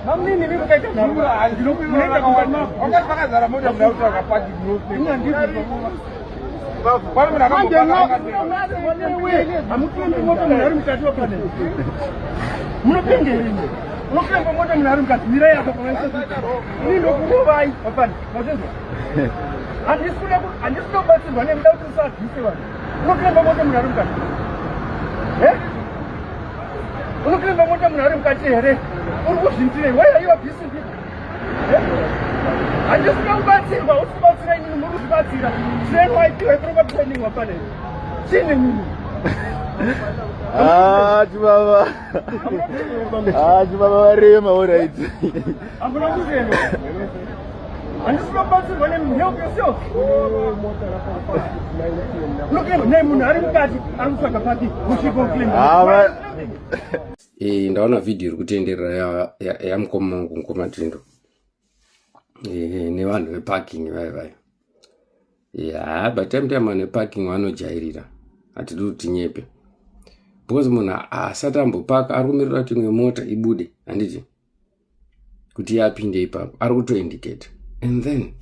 Mamunini imi mukaita nharo. Munoita kunga mavhu. Wakati pakazara mota muda kutsvaga parking Hamutombi mota munhu ari mukati wapane. Munopengeri. Unopenga mota munhu ari mukati. Mirai apa pamaisa. Ini ndokurovai wapane. Mazvinzwa? Handisi kuda handisi kuda kubatsirwa nemi da kuti musabvise vanhu. Unopenga mota munhu ari mukati. Eh? Unopenga mota munhu ari mukati here? Uri kuzvindirei? Why are you abusing people? Handisi kuda kubatsirwa, usi kubatsira inini, muri kuzvibatsira. Train waipiwa iproper training wapane. Chini mimi. Ah, chibaba. Ah, chibaba varema, all right. Hamuna kuenda. Handisi kuda kubatsirwa nemi, help yourself. Look, nei munhu ari mukati ari kutsvaga paki usvika uclaim. Ah, Ndaona vhidhiyo iri kutenderera yamukoma wangu mukoma Tindo nevanhu veparking vaye vaye. Ya, but time time vanhu veparking vanojairira, hatidi kuti tinyepe, because munhu asati ambopaka ari kumirira kuti imwe mota ibude, handiti, kuti yapinde ipapo ari kutoindicate and then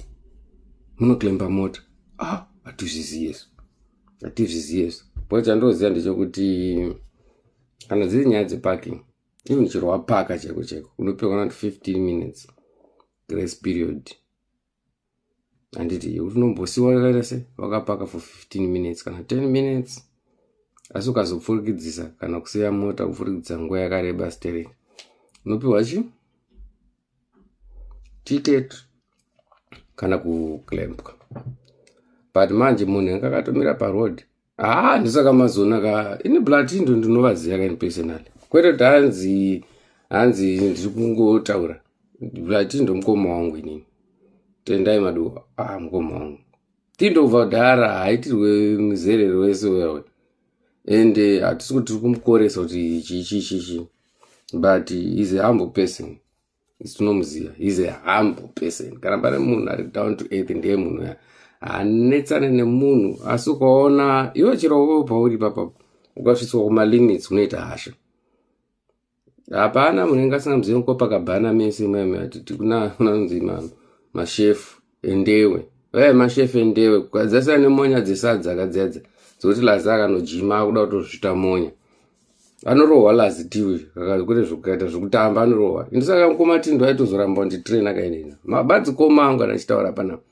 munoclaimba mota. Ah, hatizviziyesu, hatizviziyesu, because chandoziva ndechekuti kana dziri nyaya dzeparking, even chero wapaka chaiko chaiko, unopiwa kana kuti 15 minutes grace period, handiti, yekuti unombosiwa wakaita se wakapaka for 15 minutes kana 10 minutes. Asi ukazopfurikidzisa kana kusiya mota kupfurikidza nguva yakareba stereki, unopiwa chi ticket kana kuclampwa. But manje munhu anga akatomira paroad, haa, ndisaka mazona ka ini Blatindo ndinovaziva kaini personally, kwete kuti hanzi ndiri kungotaura. Blatindo mukoma wangu inini, Tendai Maduwa. Ah, mukoma wangu Tindo kubva kudhara, haitirwe muzerero wese uyawe, ende hatisi kuti tiri kumukoresa kuti chii chii chii chii, but is a humble person. Isu tinomuziva, is a humble person. Kana pane munhu ari down to earth, ndiye munhu ya hanetsane nemunhu. Asi ukaona iwe chero pauri papapo ukasvitswa kumalimits, unoita hasha. Hapana munhu ingasingamuzivi Copacabana mese maatiti kuna kunanzi mashefu endewe vaya, mashefu endewe kukadzasiyana nemonya dzesadza akadzedza dzekuti Lazi akanojima akuda kutozvita monya, anorohwa Lazi tiwe kwete zvekukaita zvekutamba, anorohwa. Indisaka mukoma Tindo aitozoramba kunditraina kainina mabadzikoma angu. Kana ndichitaura panapa,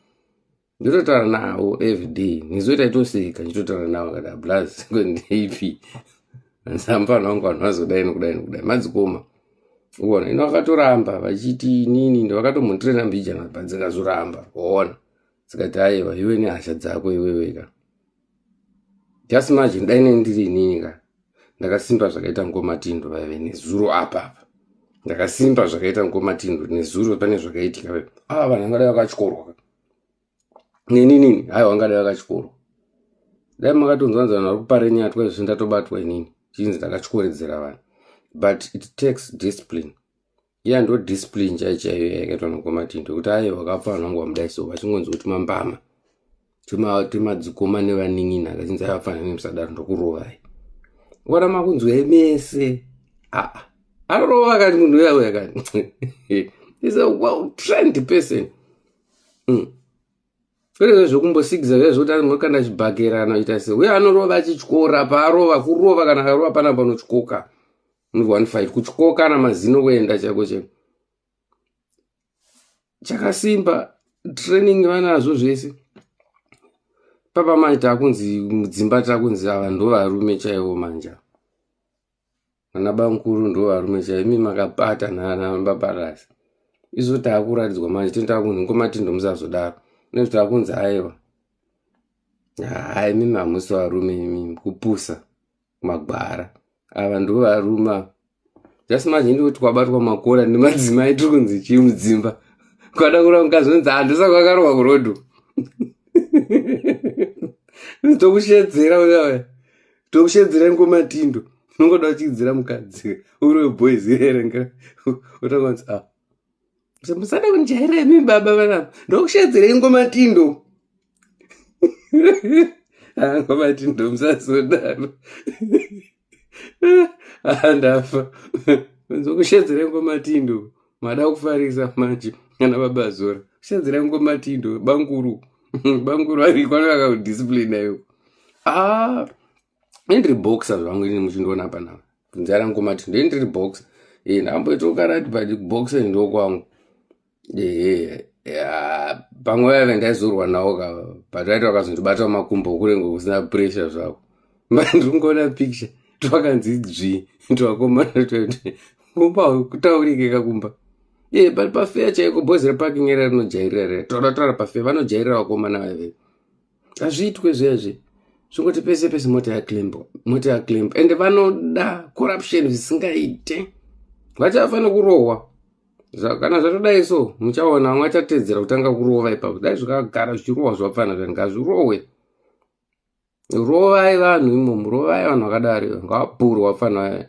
ndinotaura navo everyday, nizoita itoseka ndichitotaura navo kada blaz ndeipi samufana wangu, vanhu vazodai nokudai nokudai, madzikoma uona ino vakatoramba vachiti inini ndovakatomutraina mbijana, padzikazoramba waona dzikati aiwa, iwe nehasha dzako iweweka. Just imagine dai nei ndiri inini ka ndakasimba zvakaita ngoma Tindo vaive nezuro apapa, ndakasimba zvakaita ngoma Tindo nezuro, pane zvakaitika, ah, vanhu vangadai vakatyorwa neninini. Haiwa, vangadai vakatyorwa. Dai makatonzwanza vanhu vari kupare nyatwa izvi, ndatobatwa inini chinzi ndakatyoredzera vanhu. But it takes discipline. Iya ndo discipline chai chaiyo yakaitwa nokoma Tindo, kuti aiwa, vakapfa vanhu vangu vamudai so vachingonzi kuti mambama timadzikoma nevanin'ina, akachinzi aivafanani musadaro, ndokurovai wana makunzwai mese. Aa, anorova kati munhu uya uya kati is a well trained person. Kwete zvekumbosigisa zviya zvekuti anokanda chibhakera kana kuita sei. Uye anorova achityora paarova, kurova kana akarova panapa panotyoka one five, kutyoka namazino kuenda chaiko chaiko. Chakasimba, training vanazvo zvese. Papa manje takunzi mudzimba, takunzi ava ndo varume chaivo manje, vana bankuru ndo varume chaivo. Imi makapata nababarasi izvo taakuratidzwa manje, tini takunzi ngomatindo musazodaro nezvo, takunzi aiwa, hai, mimi hamusi varume imimi, kupusa magwara, ava ndo varume. Just imagine ndikuti kwabatwa makora nemadzimai, tiri kunzi chii mudzimba, kwada kureva mukadzi unonzi handisa kwakarohwa kurodho, tokushedzera uya, tokushedzera ngomatindo, unongoda uchidzira mukadzi uri weboys here, utangonzi ah, musada kundijairira imi baba vanapa, ndokushedzerei ngomatindo. Ah, ngomatindo musazodaro. Ah, ndafa, ndokushedzerei ngomatindo. Mada kufarisa manje ana baba zora. Shadzira ngomatindo banguru. Banguru ari kwano akadiscipline ayo. Ah, ndiri boxer zvangu ini muchindiona panapa. Nzara ngomatindo ndiri boxer. Eh, ndamboita karate but boxer ndokwangu. Ehe, pamwe vaive ndaizorwa nawo ka but vaiti vakazondibata makumbo kurenge kusina pressure zvako. Ndingoona picture twakanzi dzvi twakomana kumba kutaurike kakumba. Ye but pafair chaiko boys reparking area rinojairira rera toda taura pafair vanojairira vakomana vaive. Hazviitwe zvezve zvingoti pese pese mota yaclampwa, mota yaclampwa, ende vanoda corruption zvisingaite, vachafanira kurohwa. Kana zvatodai so muchaona vamwe vachatedzera kutanga kurova ipapo. Dai zvikagara zvichirohwa zvapfana zvani, ngazvirohwe. Rovai vanhu imomo, rovai vanhu vakadaro, ngavapurwa vapfana vaya.